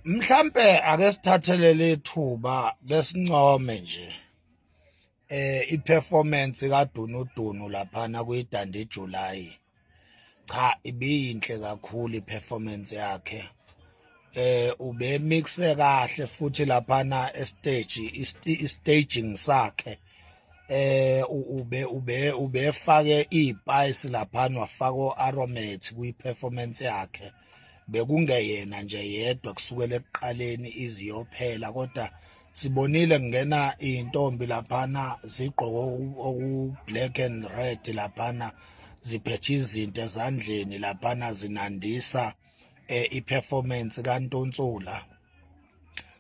Mhlambe ake sithathele lethuba besincome nje iperformance kaDunudunu laphana kwiDundee July. Cha, ibiyinhle kakhulu iperformance yakhe. Ube mixe kahle futhi laphana estage, istaging sakhe ube ube ubefake ispice laphana, wafaka oaromat kwi performance yakhe. Bekungeyena nje yedwa kusukela ekuqaleni iziyophela, kodwa sibonile kungena intombi laphana zigqoke oku black and red laphana, ziphethe izinto ezandleni laphana, zinandisa iperformance kaNtontsula.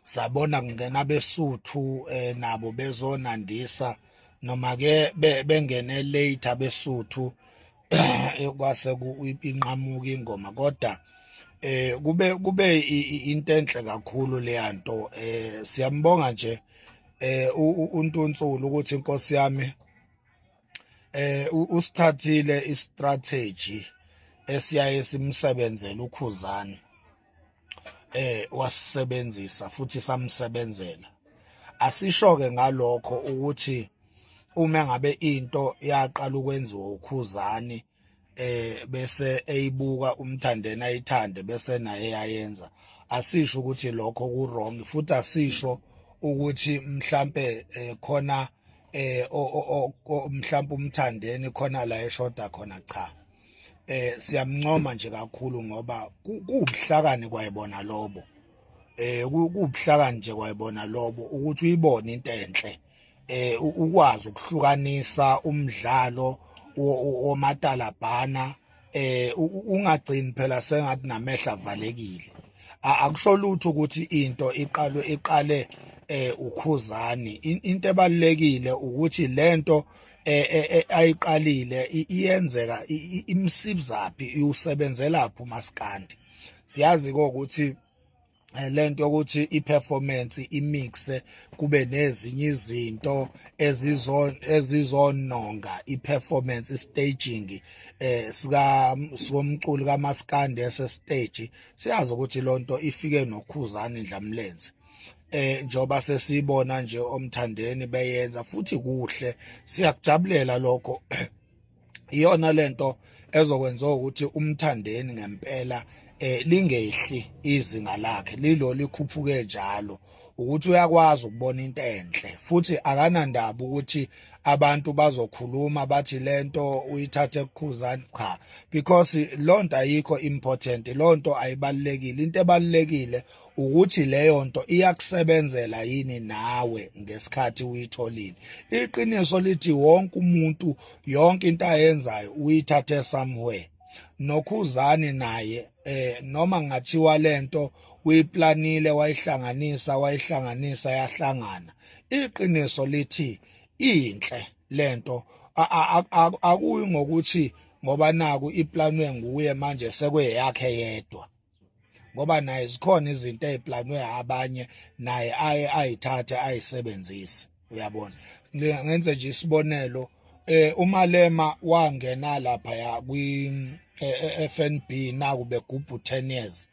Sabona kungena beSuthu nabo bezonandisa, noma ke bengene late abeSuthu, kwase inqamuka ingoma, kodwa kube into enhle kakhulu leyanto. Siyambonga nje uNtuntsulu ukuthi inkosi yami usithathile istrategy esiyaye simsebenzela uKhuzani, wasisebenzisa futhi samsebenzela. Asisho ke ngalokho ukuthi uma ngabe into yaqala ukwenziwa uKhuzani bese eyibuka uMthandeni ayithande bese naye yayenza, asisho ukuthi lokho ku wrong, futhi asisho ukuthi mhlambe khona mhlambe uMthandeni khona la eshoda khona. Cha, siyamncoma nje kakhulu ngoba kuubuhlakani kwayibona lobo, kuubuhlakani nje kwayibona lobo ukuthi uyibone into enhle, ukwazi ukuhlukanisa umdlalo womatalabhana, ungagcini phela sengathi namehla avalekile. Akusho lutho ukuthi into iqalwe iqale uKhuzani. Into ebalekile ukuthi lento ayiqalile iyenzeka, imsibzaphi, iwusebenzelaphi umaskandi. Siyazi ukuthi lento yokuthi iperformance imixe kube nezinye izinto ezizononga iperformance, staging sika sikomculi kaMaskandi ese stage, siyazi ukuthi lonto ifike noKhuzani Ndlamlenze, njoba sesibona nje oMthandeni beyenza futhi kuhle, siyakujabulela lokho. Iyona lento ezokwenza ukuthi uMthandeni ngempela lingehli izinga lakhe, lilo likhuphuke njalo, ukuthi uyakwazi ukubona into enhle futhi akanandaba ukuthi abantu bazokhuluma bathi lento uyithathe kuKhuzani. Cha, because lonto ayikho important, lonto ayibalekile. Into ebalekile ukuthi leyo nto iyakusebenzela yini nawe ngesikhathi uyitholile. Iqiniso lithi wonke umuntu yonke into ayenzayo uyithathe somewhere. NoKhuzani naye noma ngathiwa lento uyiplanile, wayihlanganisa wayihlanganisa yahlangana, iqiniso lithi inhle lento. Akuyi ngokuthi ngoba naku iplanwe nguye manje sekweyakhe yedwa, ngoba naye zikhona izinto eziplanwe abanye naye aye ayithathe ayisebenzise. Uyabona, ngenze nje isibonelo, uMalema wangena lapha ya kwi FNB naku begubhu 10 years,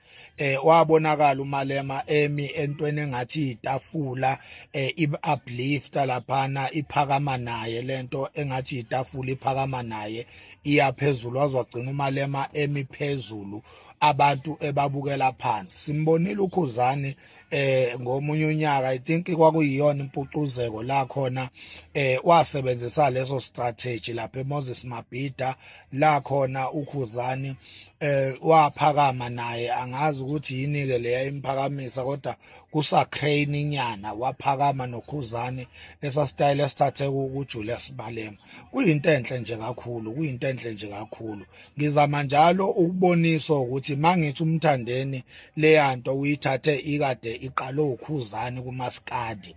wabonakala uMalema emi entweni engathi itafula, i-uplifter laphana, iphakama naye lento engathi itafula, iphakama naye iya phezulu, wazwagcina uMalema emi phezulu, abantu ebabukela phansi. Simbonile uKhuzani ngomunye unyaka, I think kwakuyiyona Impucuzeko la khona wasebenzisa leso strategy lapha eMoses Mabhida, la khona uKhuzani waphakama naye. Angazi ukuthi yini ke leya imphakamisa, kodwa kusa crane inyana waphakama noKhuzani, lesa style esithathe kuJulius Malema. Kuyinto enhle nje kakhulu, kuyinto enhle nje kakhulu. Ngizama njalo ukubonisa ukuthi mangithi uMthandeni leyanto uyithathe ikade iqale uKhuzani kumaskadi,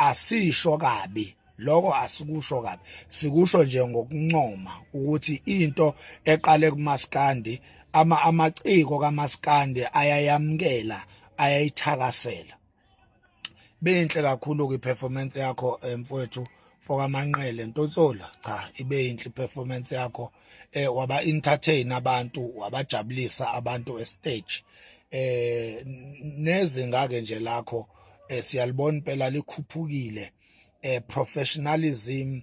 asisho kabi lokho, asikusho kabi, sikusho nje ngokuncoma ukuthi into eqale kumaskandi amaciko kaMaskandi ayayamkela, ayayithakasela. Benhle kakhulu ke performance yakho, mfowethu fokaManqele Ntontsola. Cha, ibe yinhle performance yakho, waba entertain abantu, wabajabulisa abantu estage. Nezinga ke nje lakho siyalibona impela likhuphukile, professionalism.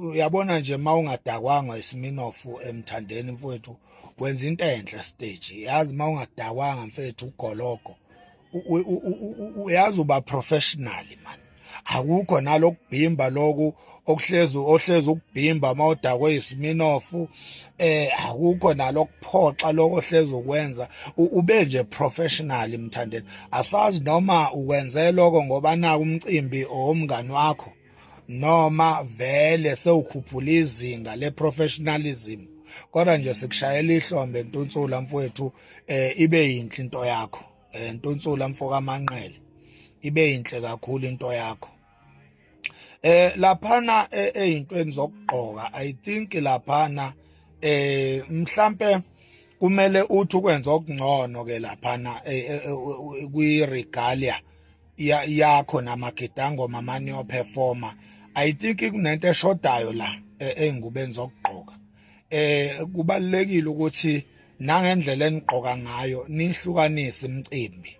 Uyabona nje, mawungadakwanga iSmirnoff, emthandeni mfowethu, wenza into enhle stage. Yazi, mawungadakwanga mfethu, ugologo, uyazi, uba professional man. Akukho nalokubhimba lokhu okuhlezi ohlezi ukubhimba mawudakwe iSmirnoff. Akukho nalokuphoxa lokho ohlezi ukwenza. Ube nje professional, mthandeni. Asazi noma ukwenze lokho ngoba na umcimbi owomngani wakho noma vele sewukhuphula izinga le-professionalism, kodwa nje sikushayela ihlombe, Ntunsula mfowethu. Ibe yinhle into yakho, Ntunsula mfoka Manqele, ibe yinhle kakhulu into yakho. Laphana eyintweni zokugqoka, I think laphana mhlambe kumele uthi ukwenza okungcono ke laphana kwi regalia yakho namagidangoma mani yoperforma. I think kunento eshodayo la ey'ngubeni zokugqoka. Kubalulekile ukuthi nangendlela enigqoka ngayo nihlukanise imicimbi.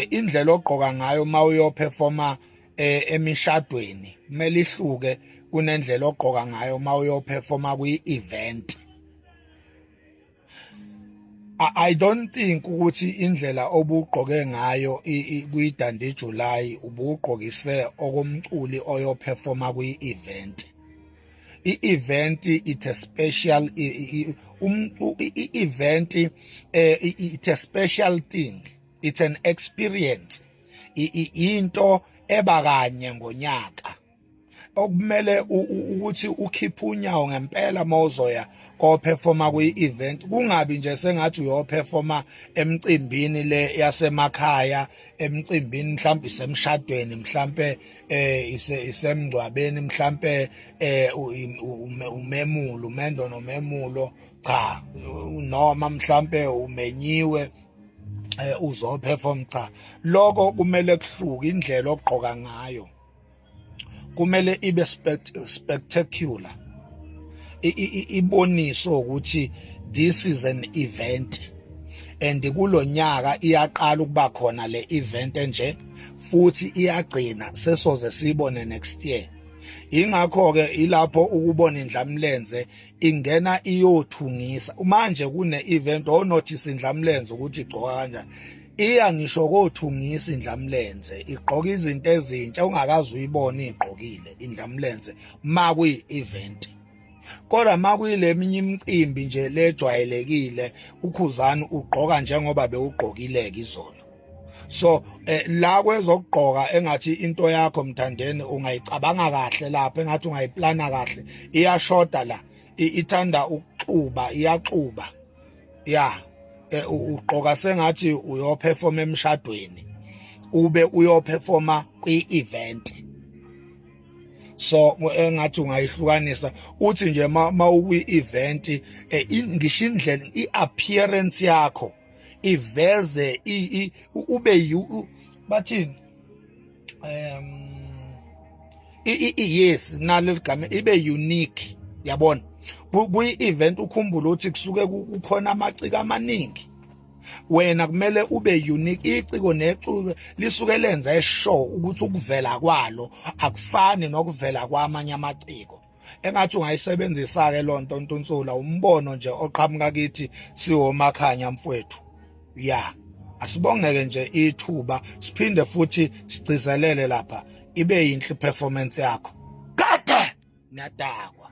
Indlela ogqoka ngayo mawuyoperforma emishadweni kumele ihluke kunendlela ogqoka ngayo mawuyoperforma kwi-event. I don't think ukuthi indlela obugqoke ngayo kwi-Dundee July ubugqokise okomculi oyoperforma kwi-event. I-event, it's a special i-event, it's a special thing, it's an experience, into eba kanye ngonyaka okumele ukuthi ukhiphe unyawo ngempela mawuzoya ko-performa kwi-event, kungabi nje sengathi uyoperforma emcimbini le yasemakhaya, emcimbini mhlawumbe isemshadweni, mhlambe isemngcwabeni, mhlambe umemulo, umendo nomemulo, cha, noma mhlambe umenyiwe uzoperform. Cha, lokho kumele kuhluke. Indlela ogqoka ngayo kumele ibe spectacular, ibonise ukuthi this is an event and kulonyaka iyaqala ukuba khona le event enje, futhi iyagcina, sesoze siyibone next year. Ingakho ke ilapho ukubona indlamlenze ingena iyothungisa manje kune event. Onotice indlamlenze ukuthi igcoka kanjani, iya ngisho kothungisa indlamlenze, igqoka izinto ezintsha ungakaze uyibone igqokile indlamlenze ma kuyi event. Kodwa ma kuyile eminye imicimbi nje lejwayelekile, uKhuzani ugqoka njengoba bewugqokile izolo. So la kwezokugqoka, engathi into yakho mthandeni ungayicabanga kahle lapha, engathi ungayiplana kahle. Iyashoda la, ithanda ukuxuba, iyaxuba ya. Ugqoka sengathi uyoperform emshadweni ube uyoperforma kwi-event. So engathi ungayihlukanisa, uthi nje ma ukwi-event, ngisho indlela i-appearance yakho iveze ube bathini, yes, naleli gama, ibe unique, yabona. Kuyi-event ukhumbule ukuthi kusuke kukhona amaciko amaningi, wena kumele ube unique. Iciko neciko lisuke lenza eshow ukuthi ukuvela kwalo akufani nokuvela kwamanye amaciko. Engathi ungayisebenzisa ke lonto, Ntunsula. Umbono nje oqhamuka kithi siwomakhanya mfowethu ya. Asibongeke nje ithuba, siphinde futhi sigcizelele lapha, ibe yinhle performance yakho kade niyadakwa.